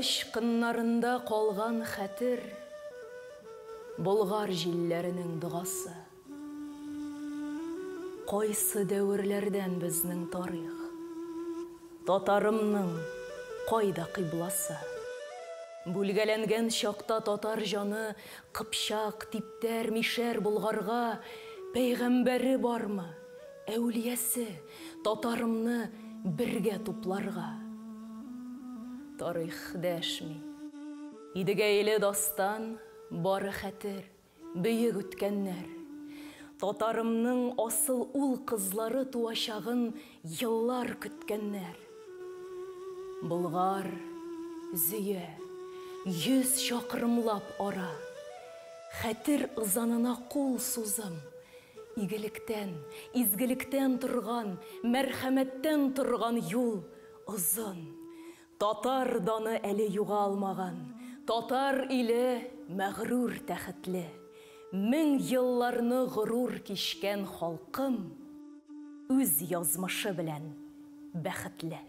Агач кыннарында калган хәтер, Болгар җилләренең догасы. Кайсы дәверләрдән безнең тарих? Татарымның кайда кыйбласы? Бүлгәләнгән чакта татар җаны Кыпчак, типтәр, мишәр, болгарга Пәйгамбәре бармы, әүлиясе Татарымны бергә тупларга? Тарих дәшми. Идегәйле дастан, бары хәтер. Бөек үткәннәр. Татарымның асыл ул-кызлары туачагын еллар көткәннәр. Болгар, Зөя, 100 чакрымлап ара. Хәтер ызанына кул сузым. Игелектән, изгелектән торган, мәрхәмәттән торган юл озын. Татар даны әле югалмаган, Татар иле мәгърур тәхетле. 1000 елларны горур кичкән халкым Үз язмышы белән бәхетле.